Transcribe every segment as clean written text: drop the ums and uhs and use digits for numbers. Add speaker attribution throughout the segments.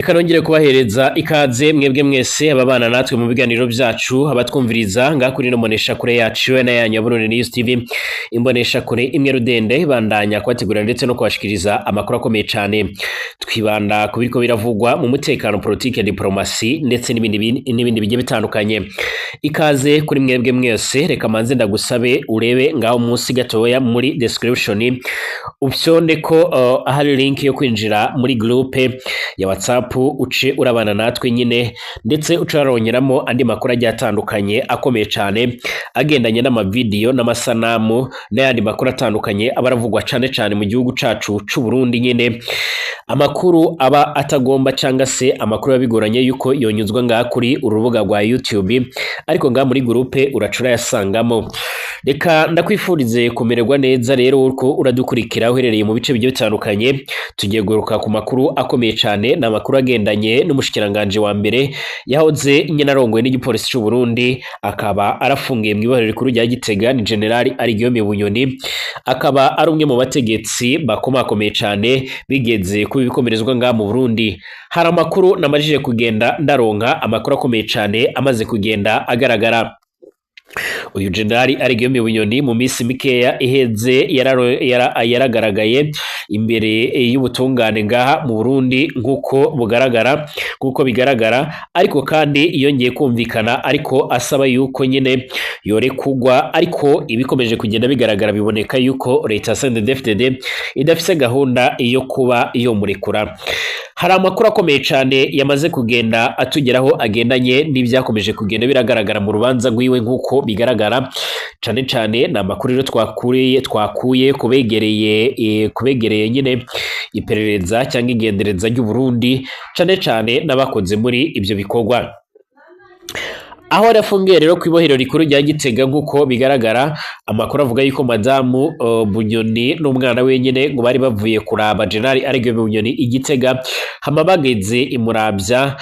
Speaker 1: Reka nongere kubahereza ikaze mwebwe mwese ababana natwe mu biganiro byacu, abatwumviriza ngaha kuri ino mboneshakure yacu na yanyu ya Burundi News TV, imboneshakure imwe rudende bandanya kubategurira ndetse no kubashikiriza amakuru akomeye cane. Twibanda ku biriko biravugwa mu mutekano, politike, diplomasi ndetse n'ibindi bigiye bitandukanye. Ikaze kuri mwebwe mwese. Reka manze ndagusabe urebe ngaho munsi gatoya muri description, ufyonde ko ahari link yo kwinjira muri groupe ya WhatsApp, uce urabana natwe nyine, ndetse uce urarongeramo andi makuru agiye atandukanye akomeye cane, agendanye n'amavidiyo n'amasanamu n'ayandi makuru atandukanye aba aravugwa cane cane mu gihugu cacu c'u Burundi nyine, amakuru aba atagomba canga se amakuru bigoranye yuko yonyuzwa ngaha kuri urubuga rwa YouTube, ariko ngaha muri groupe uraca urayasangamo. Reka ndakwifurize kumererwa neza rero uko uradukurikira uherereye mu bice bigiye bitandukanye. Tugiye guruka ku makuru akomeye cane, ni amakuru agendanye n'umushikiranganje wa mbere yahoze nyine arongoye n'igipolisi c'u Burundi, akaba arafungiye mu ibohero rikuru rya Gitega, ni General Guillaume Bunyoni, akaba ari umwe mu bategetsi bakomakomeye cane bigeze kuba ibikomerezwa ngaha mu Burundi. Hari amakuru namajije kugenda ndaronka, amakuru akomeye cane amaze kugenda agaragara. Uyu General Guillaume Bunyoni mu minsi mikeya iheze yaragaragaye imbere y'ubutungane ngaha mu Burundi nk'uko bugaragara, nk'uko bigaragara, ariko kandi yongeye kumvikana ariko asaba yuko nyine yorekugwa, ariko ibikomeje kugenda bigaragara biboneka yuko leta ya CNDD-FDD idafise gahunda yo kuba yomurekura. Hari amakuru akomeye cane yamaze kugenda atugeraho agendanye n'ibyakomeje kugenda biragaragara mu rubanza rwiwe nk'uko bigaragara, cane cane ni amakuru rero twakuye kubegereye nyine iperereza cyangwa igendereza ry'u Burundi, cane cane n'abakoze muri ibyo bikorwa. Aho yarafungiye rero ku ibohero rikuru rya Gitega nk'uko bigaragara, amakuru avuga yuko madamu Bunyoni n'umwana wenyine ngo bari bavuye kuraba General Guillaume Bunyoni i Gitega, hama bageze imuravya,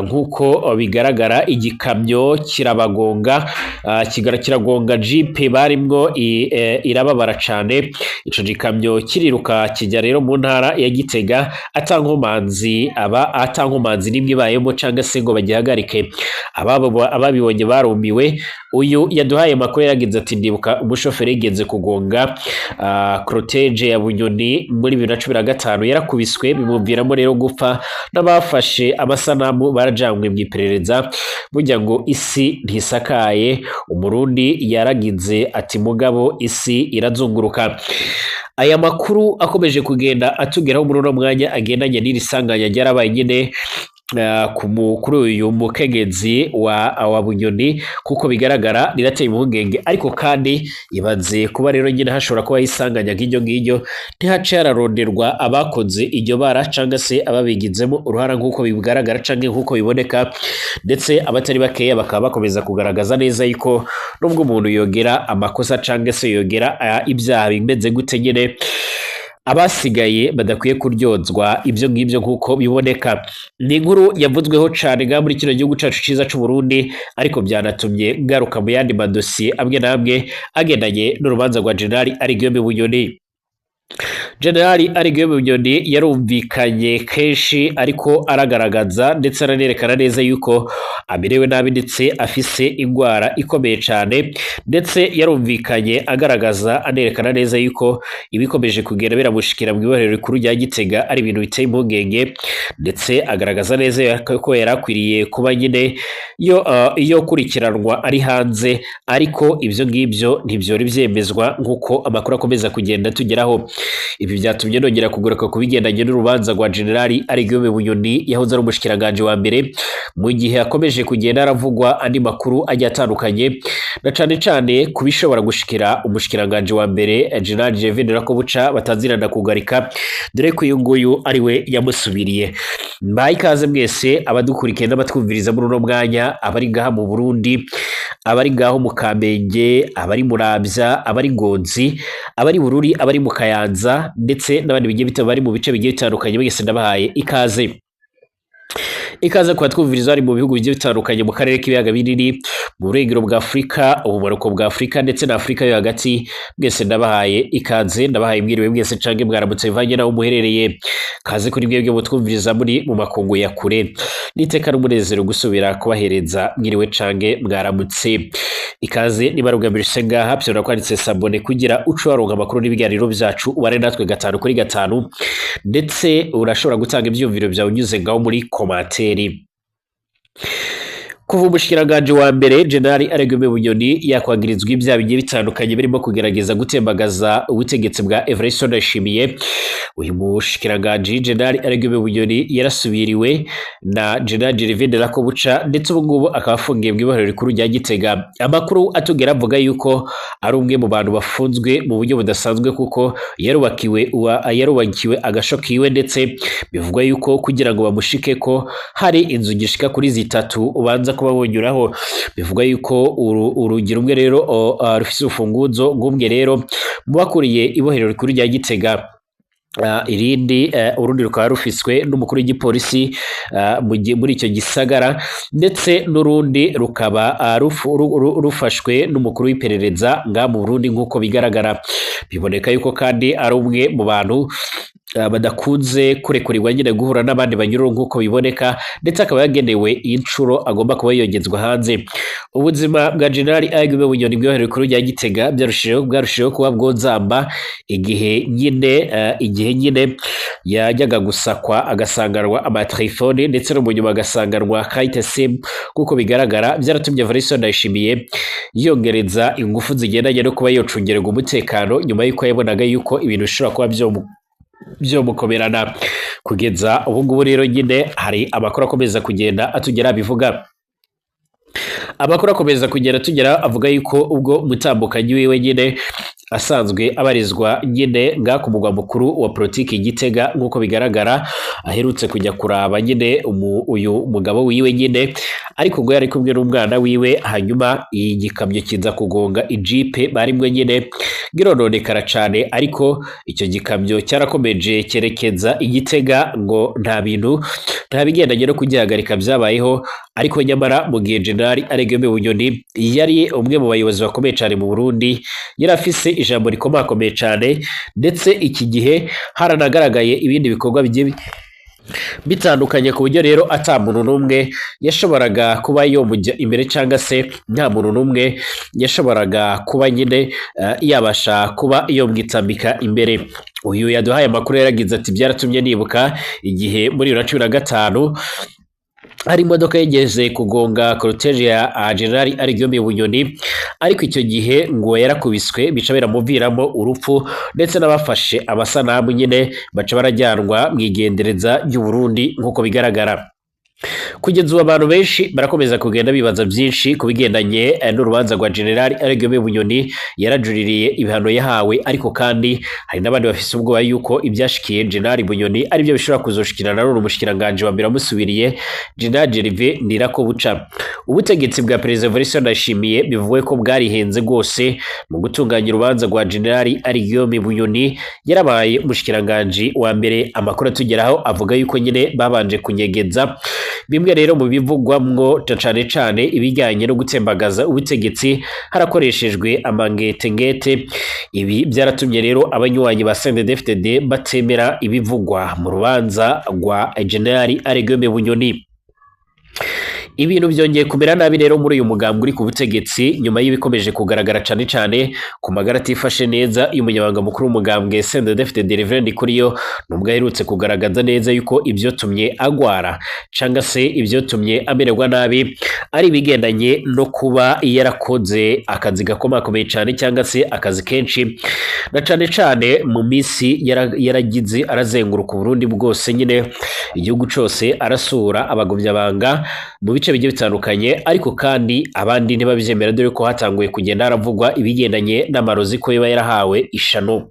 Speaker 1: nk'uko bigaragara igikamyo kirabagonga, kiragonga jipe barimwo, irababara cane. Ico gikamyo kiriruka kijya rero mu ntara ya Gitega atankomanzi, aba atankomanzi nimwe ibayemo canga se ngo bagihagarike. Ababibonye barumiwe. Uyu yaduhaye amakuru yaragize ati: "Ndibuka umushoferi yigeze kugonga cortege ya Bunyoni muri 2015, yarakubiswe bimuviramo rero gupfa, n'abafashe amasanamu barajanywe mu iperereza." Burya ngo isi ntisakaye. Umurundi yaragize ati: "Mugabo isi irazunguruka." Aya makuru akomeje kugenda atugeraho muri uno mwanya agendanye n'iri sanganya ryarabaye nyine kuri uyu mukenyezi wa Bunyoni, kuko bigaragara rirateye impungenge. Ariko kandi ibaze kuba rero nyine hashobora kuba isanganya nk'iryo ngiryo, ntihace hararonderwa abakoze iryo bara canga se ababigizemo uruhara nk'uko bigaragara canke nk'uko biboneka, ndetse abatari bakeya bakaba bakomeza kugaragaza neza yuko nubwo umuntu yogera amakosa canke se yogera ibyaha bimeze gute nyine, abasigaye badakwiye kuryozwa ibyo ngibyo nk'uko biboneka. Ni inkuru yavuzweho cane ngaha muri kino gihugu cacu ciza c'u Burundi, ariko byanatumye ngaruka mu yandi madosiye amwe n'amwe agendanye n'urubanza rwa General Guillaume Bunyoni. General Guillaume Bunyoni yarumvikanye kenshi ariko aragaragaza ndetse aranerekana neza yuko amerewe nabi ndetse afise ingwara ikomeye cane, ndetse yarumvikanye agaragaza anerekana neza yuko ibikomeje kugenda biramushikira mu ibohero rikuru rya Gitega ari ibintu biteye impungenge, ndetse agaragaza neza ko yari akwiriye kuba nyine yo kurikiranwa ari hanze, ariko ibyo ngibyo ntibyori byemezwa nk'uko amakuru akomeza kugenda tugeraho. Ibi byatumye nongera kugaruka ku bigendanye n'urubanza rwa General Guillaume Bunyoni yahoze ari umushikiranganje wa mbere, mu gihe akomeje kugenda aravugwa andi makuru agiye atandukanye, na cane cane ku bishobora gushikira umushikiranganje wa mbere General Gervais Ndirakobuca batazirana kugarika, dore ko uyu nguyu ari we yamusubiriye. Mbaye ikaze mwese abadukurikiye n'abatwumviriza muri uno mwanya, abari ngaha mu Burundi, abari ngaho mu Kamenge, abari Muramvya, abari Ngozi, abari Bururi, abari mu Kayanza, ndetse n'abandi bigiye bari mu bice bigiye bitandukanye, mwese ndabahaye ikaze. Ikaze kubatwumviriza bari mu bihugu bigiye bitandukanye mu karere k'ibiyaga binini, mu burengero bwa Afurika, ubumanuko bwa Afurika ndetse na Afurika yo hagati. Mwese ndabahaye ikaze, ndabahaye mwiriwe mwese canke mwaramutse bivanye naho muherereye. Kaze kuri mwebwe mutwumviriza muri mu makungu ya kure. Niteka n'umunezero gusubira kubahereza mwiriwe canke mwaramutse. Ikaze niba ari ubwa mbere ushitse ngaha, vyora kwanditse s'abonner kugira uce waronka amakuru n'ibiganiro vyacu, ubane natwe gatanu kuri gatanu, ndetse urashobora gutanga ivyiyumviro vyawe unyuze ngaho muri commentaire. Kuva umushikiranganji wa mbere General Alain Bunyoni yakwagirizwa ibyaha bigiye bitandukanye birimo kugerageza gutembagaza ubutegetsi bwa Evariste Ndayishimiye, uyu mushikiranganji General Alain Bunyoni yarasubiriwe na General Gervais Nderakobuca, ndetse ubu ngubu akaba afungiye mu ibohero rikuru rya Gitega. Amakuru atugera avuga yuko ari umwe mu bantu bafunzwe mu buryo budasanzwe, kuko yarubakiwe agasho kiwe, ndetse bivugwa yuko kugira ngo bamushike ko hari inzu gishika kuri zitatu ubanza kuba wonyuraho. Bivugwa yuko urugi rumwe rero rufise urufunguzo rw'umwe rero mu bakuriye ibohero rikuru rya Gitega, irindi urundi rukaba rufiswe n'umukuru w'igipolisi muri icyo gisagara, ndetse n'urundi rukaba rufashwe n'umukuru w'iperereza nga mu Burundi. Nk'uko bigaragara, biboneka yuko kandi ari umwe mu bantu badakunze kurekurirwa nyine guhura n'abandi banyururu nk'uko biboneka, ndetse akaba yagenewe inshuro agomba kuba yongezwa hanze. Ubuzima bwa General Alain Bunyoni bw'ibohero rikuru rya Gitega bwarushijeho kuba bwozamba igihe nyine yajyaga gusakwa agasanganwa amatelefone, ndetse no mu nyuma agasanganwa carte SIM. Nk'uko bigaragara, byaratumye Evariste Ndayishimiye yongereza ingufu zigendanye no kuba yocungererwa umutekano, nyuma y'uko yabonaga yuko ibintu bishobora kuba byomukomerana. Kugeza ubu ngubu rero nyine hari amakuru akomeza kugenda atugera bivuga, amakuru akomeza kugenda tugera avuga yuko ubwo umutambukanyi wiwe nyine asanzwe abarizwa nyine nga ku mugwa mukuru wa politiki Gitega, nk'uko bigaragara aherutse kujya kuraba nyine uyu mugabo wiwe nyine, ariko ngo yari kumwe n'umwana wiwe, hanyuma iyi gikamyo kiza kugonga ijipe barimwe nyine girononekara cane. Ariko icyo gikamyo cyarakomeje cyerekeza i Gitega, ngo nta bintu, nta bigendanye no kugihagarika byabayeho. Ariko nyamara mu gihe General Alain Bunyoni yari umwe mu bayobozi bakomeye cyane mu Burundi, yari afise ijambo rikomakomeye cyane, ndetse iki gihe haranagaragaye ibindi bikorwa bigiye bitandukanye, ku buryo rero ata muntu n'umwe yashoboraga kuba yomujya imbere, cyangwa se nta muntu n'umwe yashoboraga kuba nyine yabasha kuba yomwitambika imbere. Uyu yaduhaye amakuru yaragize ati: "Byaratumye nibuka igihe muri 2015 hari imodoka yigeze kugonga cortège ya General Alain Bunyoni, ariko icyo gihe ngo yarakubiswe bica biramuviramo urupfu, ndetse n'abafashe amasanamu nyine baca barajyanwa mu igendereza ry'u Burundi." Nk'uko bigaragara, kugeza ubu abantu benshi barakomeza kugenda bibaza byinshi ku bigendanye n'urubanza rwa General Alain Bunyoni. Yarajuririye ibihano yahawe, ariko kandi hari n'abandi bafise ubwoba yuko ibyashikiye General Bunyoni aribyo bishobora kuzoshikirana n'uru mushikiranganje wa mbere wamusubiriye, General Gervais Ndirakobuca. Ubutegetsi bwa Perezida Evariste Ndayishimiye bivuwe ko bwarihenze rwose mu gutunganya urubanza rwa General Alain Bunyoni yarabaye umushikiranganje wa mbere. Amakuru atugeraho avuga yuko nyine babanje kunyegeza bimwe rero mu bivugwamwo, cane cane ibijyanye no gutembagaza ubutegetsi harakoreshejwe amangetengete. Ibi byaratumye rero abanywanyi ba CNDD-FDD batemera ibivugwa mu rubanza rwa General Alain Bunyoni. Ibintu byongeye kumera nabi rero muri uyu mugambwe uri ku butegetsi, nyuma y'ibikomeje kugaragara cane cane ku magara atifashe neza y'umunyamabanga mukuru w'umugambwe CNDD-FDD, Reverend Ndikuriyo, nubwo aherutse kugaragaza neza yuko ibyotumye agwara canga se ibyotumye amererwa nabi ari ibigendanye no kuba yarakoze akazi gakomakomeye cane, cyangwa se akazi kenshi, na cane cane mu minsi yaragize arazenguruka Uburundi bwose nyine, igihugu cose, arasura abagumyabanga mu bice bigiye bitandukanye. Ariko kandi abandi ntibabyemera, dore ko hatanguye kugenda haravugwa ibigendanye n'amarozi ko yaba yarahawe ishano.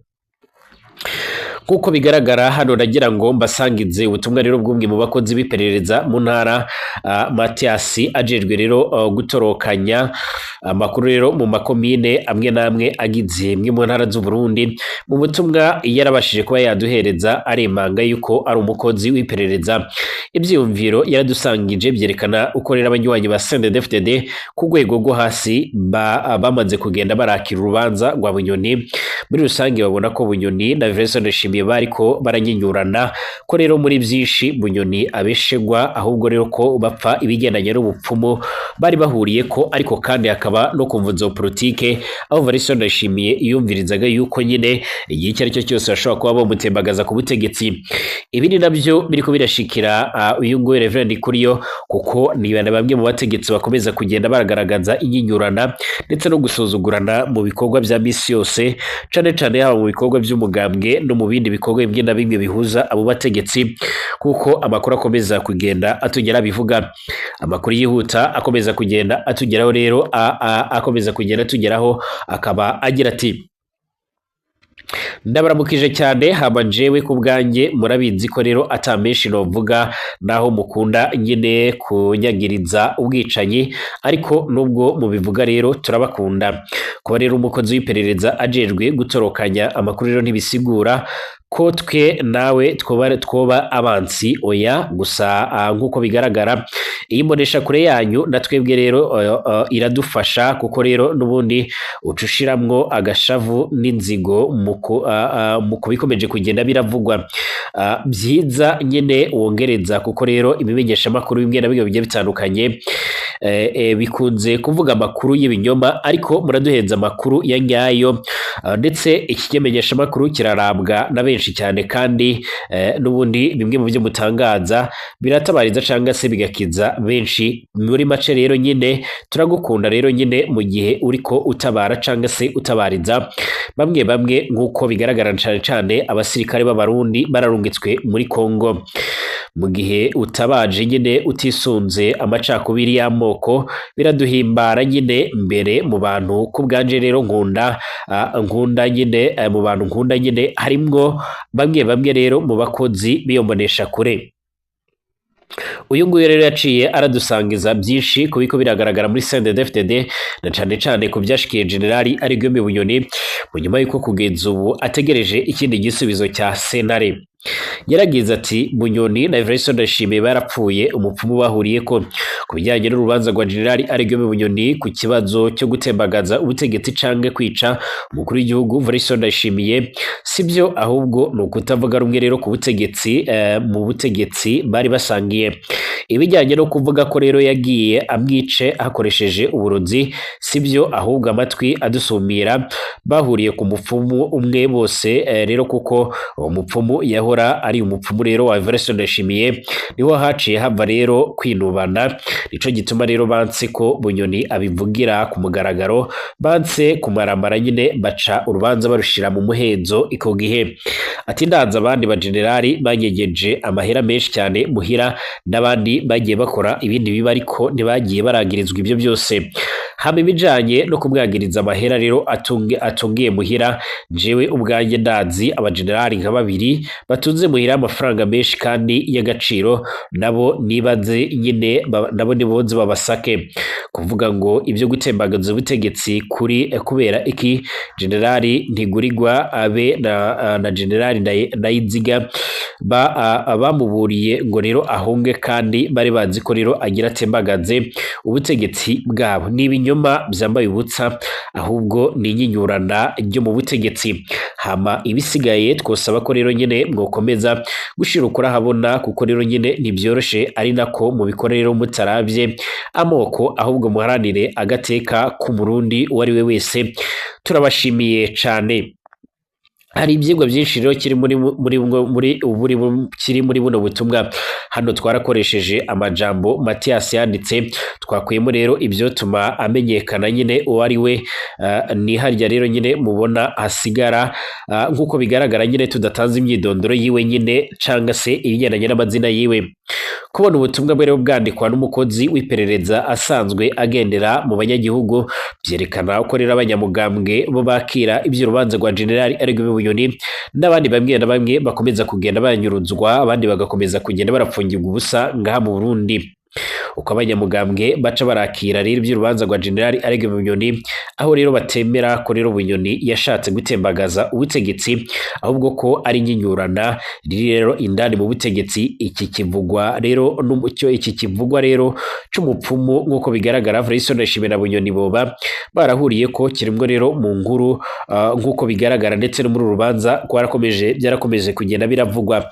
Speaker 1: Nk'uko bigaragara hano, nagira ngo mbasangize ubutumwa rero bw'umwe mu bakozi b'iperereza mu ntara, Mathias, ajejwe rero gutorokanya amakuru rero mu makomine amwe n'amwe agize imwe mu ntara z'u Burundi. Mu butumwa yarabashije kuba yaduhereza, aremanga yuko ari umukozi w'iperereza. Ivyiyumviro yaradusangije vyerekana uko rero abanywanyi ba CNDD-FDD ku rwego rwo hasi bamaze kugenda barakira urubanza rwa Bunyoni. Muri rusange babona ko Bunyoni na Vincent Ndayishimiye bariko baranyinyurana, ko rero muri vyinshi Bunyoni abeshegwa, ahubwo rero ko bapfa ibigendanye n'ubupfumu bari bahuriye ko, ariko kandi hakaba no kumvuzo politike, aho Vincent Ndayishimiye yumvirizaga yuko nyine igihe icyo ari cyo cyose bashobora kuba bamutembagaza ku butegetsi. Ibi ni nabyo biriko birashikira uyu nguyu Reverend Ndikuriyo, kuko ni bamwe mu bategetsi bakomeza kugenda baragaragaza inyinyurana ndetse no gusuzugurana mu bikorwa vya misi yose, cane cane haba mu bikorwa vy'umugambwe no mu bindi bikorwa bimwe na bimwe bihuza abo bategetsi, kuko amakuru akomeza kugenda atugera bivuga. Amakuru yihuta akomeza kugenda atugeraho rero, akomeza kugenda atugeraho, akaba agira ati: "Ndabaramukije cyane. Hama jewe ku bwanjye murabizi ko rero ata menshi novuga, naho mukunda nyine kunyagiriza ubwicanyi, ariko nubwo mubivuga rero turabakunda. Kuba rero umukozi w'iperereza ajejwe gutorokanya amakuru rero ntibisigura ko twe nawe twoba abansi, oya. Gusa nk'uko bigaragara, iyi mbonesha kure yanyu na twebwe rero iradufasha, kuko rero n'ubundi uca ushiramwo agashavu n'inzigo mu kubikomeje kugenda biravugwa. Byiza nyine wongereza, kuko rero ibimenyeshamakuru bimwe na bimwe bigiye bitandukanye bikunze kuvuga amakuru y'ibinyoma, ariko muraduhenza amakuru ya nyayo. Ndetse iki kimenyeshamakuru kirarabwa na benshi cyane, kandi n'ubundi bimwe mu byo mutangaza biratabariza cyangwa se bigakiza benshi. Muri make rero nyine turagukunda rero nyine mu gihe uriko utabara cyangwa se utabariza bamwe bamwe, nk'uko bigaragara cyane cyane abasirikare b'Abarundi bararungitswe muri Kongo. Mu gihe utabaje nyine utisunze amacakubiri y'amoko, biraduhimbara nyine. Mbere mu bantu ku bwanje rero nkunda nyine, mu bantu nkunda nyine harimwo bamwe bamwe rero mu bakozi biyobonesha kure." Uyu nguyu rero yaciye aradusangiza byinshi kubiko biragaragara muri CNDD-FDD, na cane cane ku byashikiye Generali Arigombe Bunyoni, mu nyuma y'uko kugeza ubu ategereje ikindi gisubizo cya sentare. Yaragize ati: "Bunyoni na Evariste Ndayishimiye barapfuye umupfumu bahuriye ko. Ku bijyanye n'urubanza rwa Generali Arigombe Bunyoni ku kibazo cyo gutembagaza ubutegetsi canke kwica umukuru w'igihugu Evariste Ndayishimiye, sibyo, ahubwo ni ukutavuga rumwe rero ku butegetsi, mu butegetsi bari basangiye. Ibijyanye no kuvuga ko rero yagiye amwice hakoresheje uburozi, sibyo, ahubwo amatwi adusumira bahuriye ku mupfumu umwe bose, rero kuko uwo mupfumu yahora ari umupfumu rero wa Evariste Ndayishimiye, niho haciye hava rero kwinubana. Nico gituma rero banse ko Bunyoni abivugira ku mugaragaro, banse kumaramara nyine, baca urubanza barushira mu muhezo iko gihe." Ati: "Ndanze abandi bagenerali banyegeje amahera menshi cyane muhira, n'abandi bagiye bakora ibindi biba, ariko ntibagiye baragirizwa ibyo byose. Hama ibijanye no kumwagiriza amahera rero atungiye muhira, jewe ubwanjye ndazi abagenerali nka babiri batunze muhira amafaranga menshi kandi y'agaciro, nabo nibaze nyine nabo niboze babasake. Kuvuga ngo ibyo gutembagaza ubutegetsi kuri kubera iki Generali Ntigurirwa abe na Generali Ndayiziga bamuburiye ngo rero ahunge, kandi bari bazi ko rero agira atembagaze ubutegetsi bwabo, ni ibinyoma byambaye ubutsa, ahubwo ni inyinyurana ryo mu butegetsi. Hama ibisigaye twosaba ko rero nyine mwokomeza gushira ukuri ahabona, kuko rero nyine ntibyoroshe, ari nako mubikora rero mutaravye amoko, ahubwo muharanire agateka k'Umurundi uwo ari we wese. Turabashimiye cane." Hari ibyigwa byinshi rero kiri muri muri muri muri kiri muri buno butumwa. Hano twarakoresheje amajambo Mathias yanditse, twakuyemo rero ibyo tuma amenyekana nyine uwo ari we. Ni harya rero nyine mubona hasigara, nk'uko bigaragara nyine tudatanze imyidondoro yiwe nyine canga se ibigendanye n'amazina yiwe. Kubona ubutumwa bwari bwandikwa n'umukozi w'iperereza asanzwe agendera mu banyagihugu byerekana uko rero abanyamugambwe bo bakira iby'urubanza rwa General Alain Bunyoni n'abandi bamwe na bamwe bakomeza kugenda banyuruzwa, abandi bagakomeza kugenda barapfungirwa ubusa ngaha mu Burundi. Uko abanyamugambwe baca barakira rero iby'urubanza rwa General Alain Bunyoni, aho rero batemera ko rero Bunyoni yashatse gutembagaza ubutegetsi, ahubwo ko ari nyinyurana riri rero indani mu butegetsi. Iki kivugwa rero n'umucyo, iki kivugwa rero c'umupfumu nk'uko bigaragara Evariste Ndayishimiye na Bunyoni boba barahuriye ko kirimwo rero mu nkuru nk'uko bigaragara, ndetse no muri uru rubanza byarakomeje kugenda biravugwa.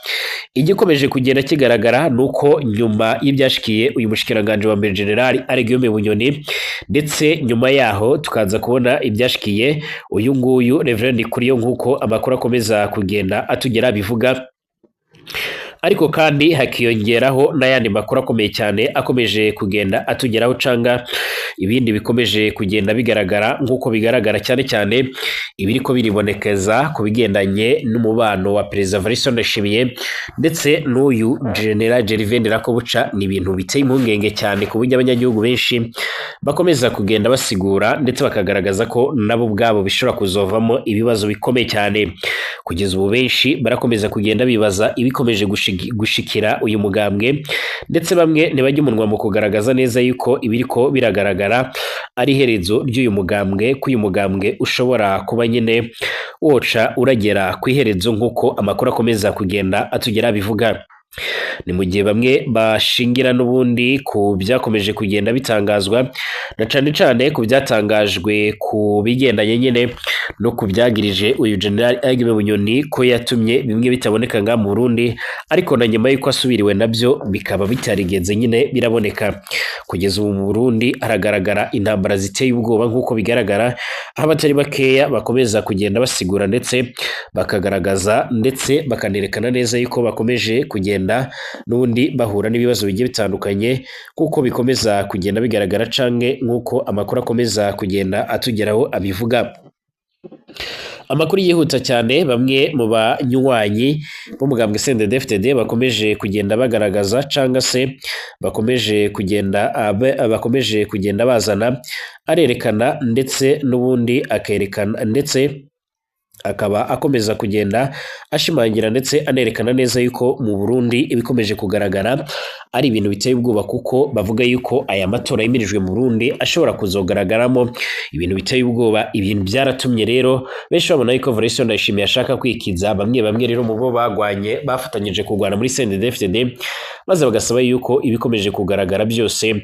Speaker 1: Igikomeje kugenda kigaragara nuko nyuma y'ibyashikiye uyu mushikiranganje wa mbere General Alain Bunyoni, ndetse nyuma yaho tukaza kubona ibyashikiye uyu nguyu Reverend Ndikuriyo nk'uko amakuru akomeza kugenda atugera bivuga. Ariko kandi hakiyongeraho n'ayandi makuru akomeye cyane akomeje kugenda atugeraho, canga ibindi bikomeje kugenda bigaragara nk'uko bigaragara, cyane cyane ibiriko biribonekeza ku bigendanye n'umubano wa Perezida Evariste Ndayishimiye ndetse n'uyu General Gervais Ndirakobuca. Ni ibintu biteye impungenge cyane ku buryo abanyagihugu benshi bakomeza kugenda basigura ndetse bakagaragaza ko nabo ubwabo bishobora kuzovamo ibibazo bikomeye cyane. Kugeza ubu benshi barakomeza kugenda bibaza ibikomeje gushikira uyu mugambwe, ndetse bamwe ntibajya umunwa mu kugaragaza neza yuko ibiriko biragaragara ari iherezo ry'uyu mugambwe, ko uyu mugambwe ushobora kuba nyine woca uragera ku iherezo nk'uko amakuru akomeza kugenda atugera bivuga. Ni mu gihe bamwe bashingira n'ubundi ku byakomeje kugenda bitangazwa, na cane cane ku byatangajwe ku bigendanye nyine no ku byagirije uyu General Alain Bunyoni ko yatumye bimwe bitaboneka nga mu Burundi, ariko na nyuma y'uko asubiriwe nabyo bikaba bitarigeze nyine biraboneka. Kugeza ubu mu Burundi haragaragara intambara ziteye ubwoba nk'uko bigaragara, aho abatari bakeya bakomeza kugenda basigura ndetse bakagaragaza ndetse bakanerekana neza yuko bakomeje kugenda n'ubundi bahura n'ibibazo bigiye bitandukanye nk'uko bikomeza kugenda bigaragara, canke nk'uko amakuru akomeza kugenda atugeraho abivuga. Amakuru yihuta cyane, bamwe mu banywanyi b'umugambwe CNDD-FDD bakomeje kugenda bagaragaza canga se bakomeje kugenda bazana, arerekana ndetse n'ubundi akerekana ndetse akaba akomeza kugenda ashimangira ndetse anerekana neza yuko mu Burundi ibikomeje kugaragara ari ibintu biteye ubwoba, kuko bavuga yuko aya matora yimirijwe mu Burundi ashobora kuzogaragaramo ibintu biteye ubwoba. Ibintu byaratumye rero benshi babona yuko Evariste Ndayishimiye ashaka kwikiza bamwe bamwe rero mu bo bagwanye bafatanyije kurwana muri CNDD-FDD, maze bagasaba yuko ibikomeje kugaragara byose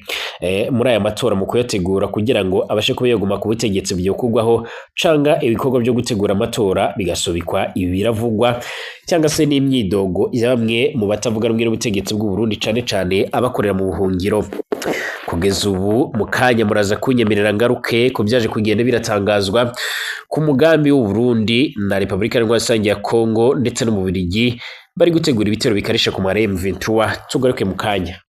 Speaker 1: muri aya matora mu kuyategura kugira ngo abashe kuba yaguma ku butegetsi byokugwaho, canga ibikorwa byo gutegura amatora bigasubikwa. Ibi biravugwa cyangwa se n'imyidogo ya bamwe mu batavuga rumwe n'ubutegetsi bw'u Burundi, cane cane abakorera mu buhungiro. Kugeza ubu mu kanya muraza kunyemerera ngaruke ku byaje kugenda biratangazwa ku mugambi w'u Burundi na Repubulika Iharanira ya Kongo ndetse no mu Bubiligi bari gutegura ibitero bikarisha ku mare M23. Tugaruke mu kanya.